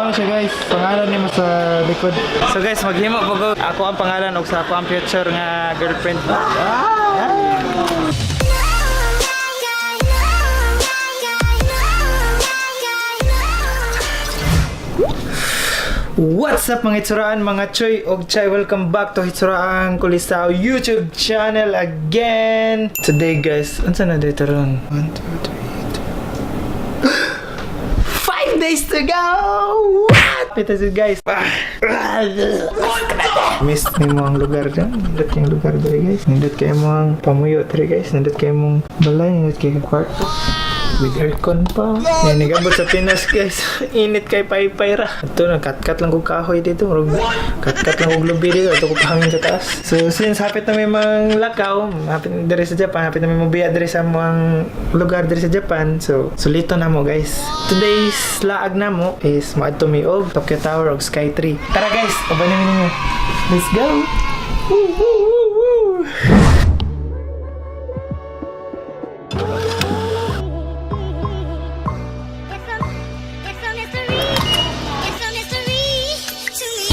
Ano siya, guys, pangalan nimo sa likod. So guys, maghimo po ko. Ako ang pangalan og sa ako ang future nga girlfriend. Ah! What's up, mga hitsuraan, mga choy og chay? Welcome back to Hitsuraang Kulisaw YouTube channel again. Today, guys, unsa na dito ron? 1, 2, 3, 5 days to go! What? Ito si guys. Miss ni mo ang lugar dyan. Nindot kayong lugar diri, guys. Nindot kayo mo ang pamuyo diri, guys. Nindot kayo mong balay. Nindot kayo kwarto. With aircon pa. Yan, nagabot sa Pinas, guys. Init kay paypay ra. Ito, nagkat-kat lang kong kahoy dito. Murag kat-kat lang kong lubi dito. Ito ko pahangin sa taas. So, since hapit na may mga lakaw, hapit na diri sa Japan, hapit na may mabiya diri sa mga lugar diri sa Japan. So, sulito na mo, guys. Today's laag na mo is maadto mi og Tokyo Tower og Sky Tree. Tara guys, uban namin ninyo. Let's go! Woo, woo, woo, woo. It's a mystery. It's a mystery to me.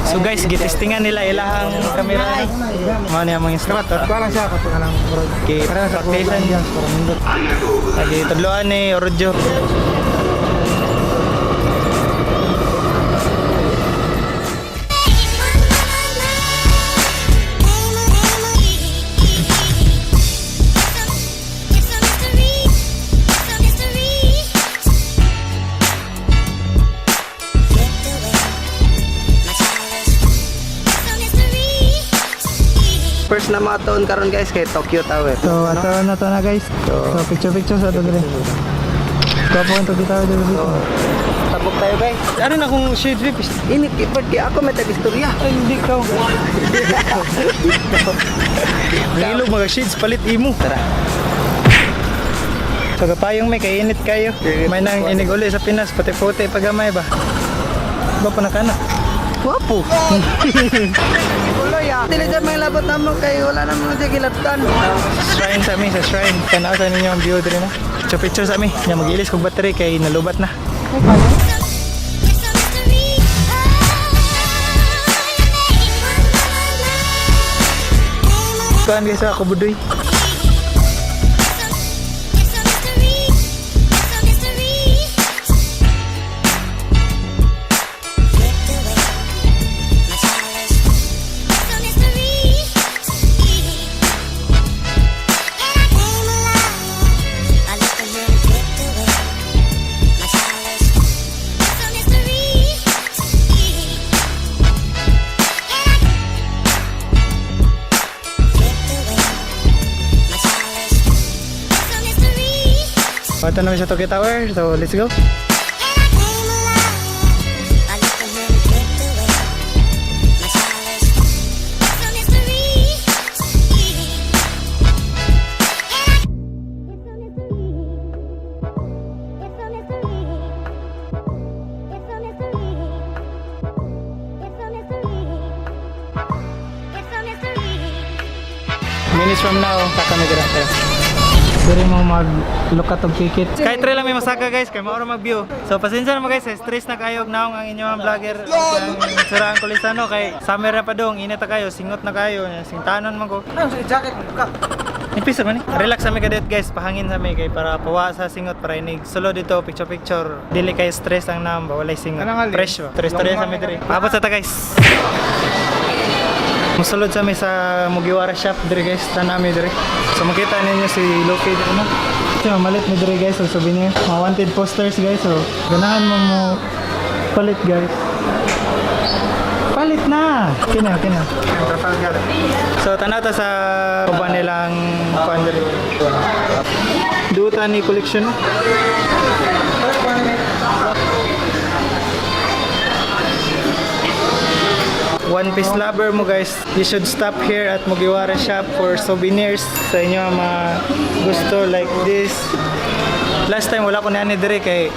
So guys, gitestingan nila ilahang kamera. Mao niya mga instructor. Kuha lang siya kapag anang murag. Kay Parang sa practice ambience para nindot. Lagi tudloan ni Orjo. It's a mystery. It's a mystery. Slipped away. My childhood. It's a mystery. First na mga taon karon, guys, kay Tokyo Tower. So ato na to na, guys. So picture picture sa ato dire. Gwapo ang Tokyo Tower dire dito. Tabok tayo, guys. Ano na kung shade trip? Init kay kay ako may tag-istorya. Ay, hindi ka. Nilog mga shades palit imo. Tara. So kapayong may kay init kayo. May nang inig uli sa Pinas pati puti pagamay ba. Ba pa na kana. Wapo. Uloy ah. Dili dyan may labot na mo kay wala na mo siya gilatan. Shrine sa mi sa shrine. Tanaw sa ninyo ang view dire na. Picture picture sa mi. Nya magiilis kog battery kay nalubat na. It's a mystery. Kuan guys ako budoy. It's a mystery. It's a mystery. Slipped away. My childhood. It's a mystery. And I came alive. I let the little drift away. My childhood. It's a mystery. And I slipped away. My childhood. It's a mystery. Pato namin sa Tokyo Tower. So let's go. And I came alive. I let the little drift away. My childhood. It's a mystery. And I. It's a mystery. It's a mystery. It's a mystery. It's a mystery. It's a mystery. Minutes from now, kami dira. Tara. Diri mo mag look at og ticket. Kahit try lang may masaka, guys, kay maoro mag view. So pasensya na mo, guys, stress na kayo og naong ang inyong vlogger. Ang surang kulisano kay summer na pa dong, init na kayo, singot na kayo, singtanon man ko. Ano sa jacket mo ka? Nipis man ni. Relax sa mi kadet, guys, pahangin sa mi kay para pawa sa singot para inig solo dito picture picture. Dili kay stress ang naam ba walay singot. Kanang alin? Fresh ba? Stress stress sa mi diri. Abot sa ta, guys. Musulod sa mi sa Mugiwara shop diri, guys, tanami diri. So makita ninyo si Loki diri no. So mamalit mi diri, guys, og souvenir. Mga wanted posters, guys, so ganahan mo mo palit, guys. Palit na. Kina, kina. Trafalgar. So tanaw ta sa uban nilang kuan diri. Duta ni collection. One Piece lover mo, guys, you should stop here at Mugiwara shop for souvenirs sa inyo ang mga gusto like this. Last time wala ko na ni diri kay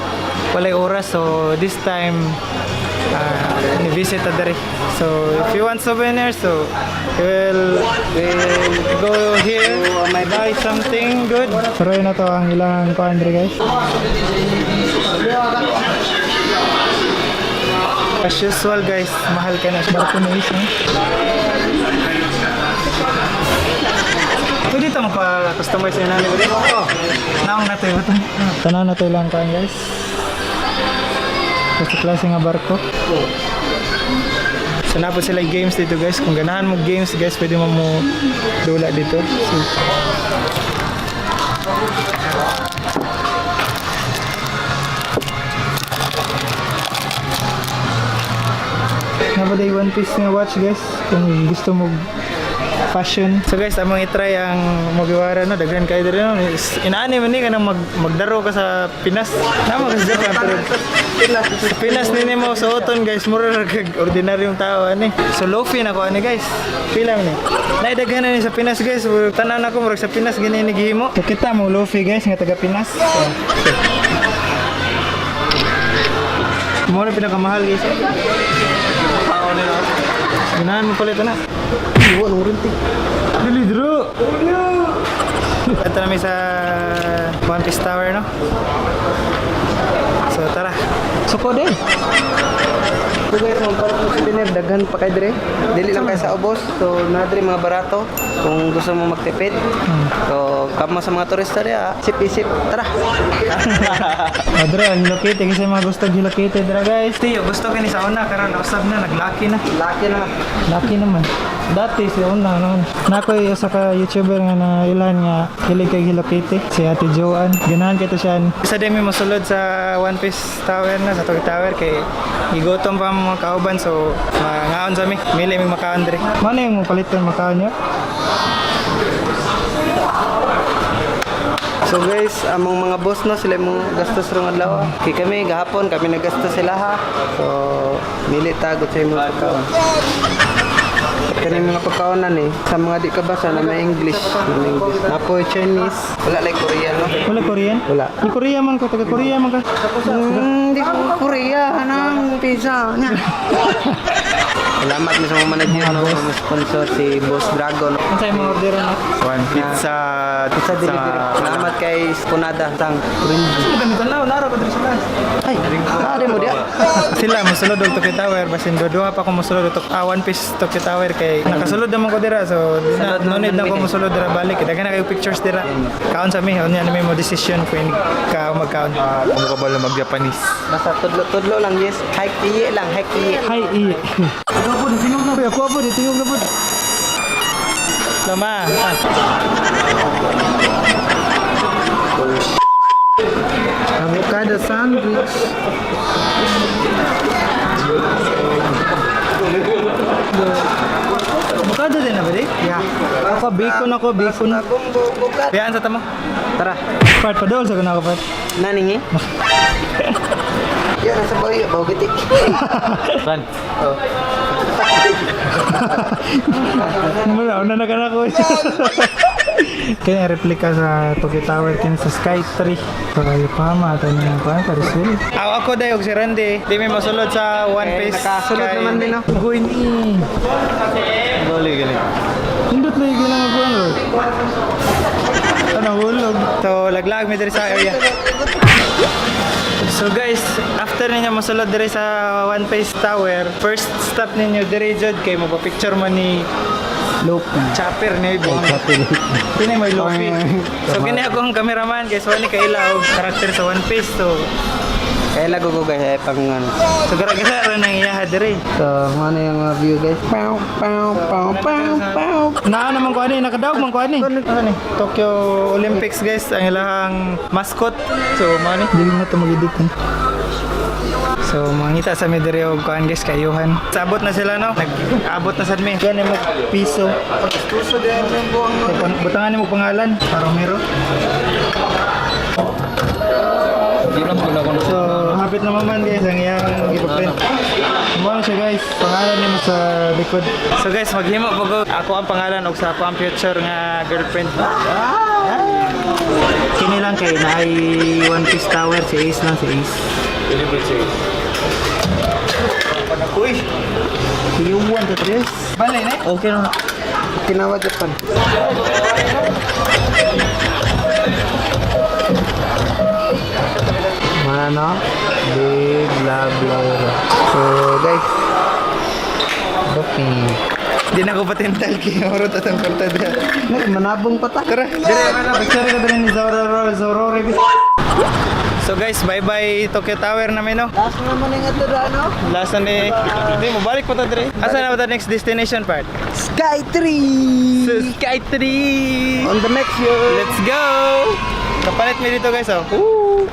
walay oras, so this time Ni visit ta diri. So if you want souvenirs, so we will go here, buy something good. Pero na to ang ilang kuan diri, guys. As usual, guys, mahal ka na. Barko na is, no? Pwede ito magpa-customize yung namin. Oo. Naong na ito yung Tanaw na ito lang kuan, guys. Basta klase nga barko. So naa po sila games dito, guys. Kung ganahan mo games, guys, pwede mo mo dula dito. So, naa ba One Piece nga watch, guys, kung gusto mo fashion. So guys, among i-try ang Mugiwara, no, daghan kayo diri, no. Inaani man ni kanang magdaro ka sa Pinas. Namo ka sa Japan pero sa Pinas nini mo suoton, guys, mura ra kag ordinaryong tao ani. So Luffy na ko ani, guys. Pila man ni? Naidaghan na ni sa Pinas, guys. Tanan ako murag sa Pinas gini ni gihimo. So kita mo Luffy, guys, nga taga Pinas. So, mo na pinakamahal, guys. Ganahan mo pala ito na. Iwan ang rintig. Dili dro. Ito namin sa One Piece Tower, no? So tara. Suko din. So guys, magpalit mo souvenir, daghan pa kay dire. Dili lang kay sa ubos. So naa dire mga barato kung gusto mo magtipid. So kamo sa mga turista diha, isip-isip, tara. Madre, ang Hello Kitty kasi mga gusto Hello Kitty dra, guys. Tiyo, gusto kini sa una karon usab na naglaki na. Laki na. Laki naman. Dati si una noon. Nakoy usa ka YouTuber nga na ilan nga hilig kay Hello Kitty, si Ate Joanne. Ganahan kay to siya. Isa din mi mosulod sa One Piece Tower na sa Tokyo Tower kay gigutom pa ang mga kauban, so mangaon sa mi. Mili mi makaon diri. Mao na yung paliton makaon niyo? So guys, among mga boss no, sila mo gastos rong adlaw. Kay kami gahapon kami nagastos sila ha. So mili ta gud sa imong pagkaon. Kani mga pagkaonan eh, sa mga di ka basa na may English, na may English. Napoy Chinese, wala like Korean no. Wala Korean? Wala. Ni Korea man ko, taga Korea man ka. Di ko Korea, anang pizza nya. Salamat mi sa mga manager no, mga sponsor si Boss Dragon. Ano sa imong order na? One pizza, Pizza delivery. Salamat kay Punada Sang. Ano ganito na, nara ko diri sa taas. Ay, naari mo diya. Sila mosulod og Tokyo Tower basin duha pa ko mosulod og One Piece Tokyo Tower kay nakasulod naman ko dira, so di na, Sulod no need na naman ko mi. mosulod dira balik. Daghan na kayo pictures dira. Kaon sa mi, unya na may mo decision kung ka magkaon. Kung ka ba mag-Japanese? Basta tudlo-tudlo lang, yes. Hike iye lang, hike iye. Hi i. Ako po, tingog na po. Ako po, tingog na po. Lama. Ah. Avocado sandwich. Avocado din na ba di? Yeah. Ako bacon ako, bacon. Bumbo, buglat. Biyaan sa tamo. Tara. Part pa dool sa kuna ko part. Naning eh? Yan, nasa bayo, baw giti. Ran. Oh. Wala, una na ka na ko. Kaya replika sa Tokyo Tower kini sa Sky Tree. So kayo pa mata niya pa Paris Hill. Aw ako dai og si Randy, di mi mosulod sa One Eh, Piece. nakasulod naman din, no? Goin ni. Dali gali. Indot lagi gina nga kuan ro. Ano hulog. So laglag mi diri sa area. So guys, after ninyo mosulod diri sa One Piece Tower, first stop ninyo diri jud kay magpa-picture man ni Lope. Chopper ni Buang. Kini may Luffy. So kini ako ang cameraman guys, wala ni kaila og karakter sa One Piece. So Kaya lago ko guys, ay pang ano. so gara-gara ra nang iyaha diri. So, ano yung mga view guys? Pow, pow, pow, pow, pow. Naa naman ko ani, nakadaog man ko ani. Ano ni? Tokyo Olympics guys, ang ilahang mascot. So mao ni, dili na to mag-edit. Eh. So mangita sa mi diri og kuan guys kayuhan. Sabot na sila no. Nag-abot na sad mi. Gani mo piso. Tuso din yung buwang Butangan nimo pangalan para mero. So, hapit na man guys ang iyang ipa-print. Mo siya guys, pangalan nimo sa likod. So guys, maghimo po ko. Ako ang pangalan og sa ako ang future nga girlfriend. Ah! Kini lang kay naay One Piece Tower si Ace lang si Ace. Uy! Sige, 1, 2, 3. Balay na eh. Okay na. Okinawa, Japan. Mano? Big love Laura. So, guys. Okay. Di na ko patental kay Oro tatang kwarta dira. Manabong pa ta. Tara, dire mana picture ka dire ni Zoro Zoro. So guys, bye-bye Tokyo Tower namin, no. Last na naman yung ato no? Last na ni. Di mo balik pa ta dire. Asa na ba ta next destination part? Sky Tree! Sa Sky Tree. On the next year! Let's go! Kapalit mi dito, guys, oh. Woo!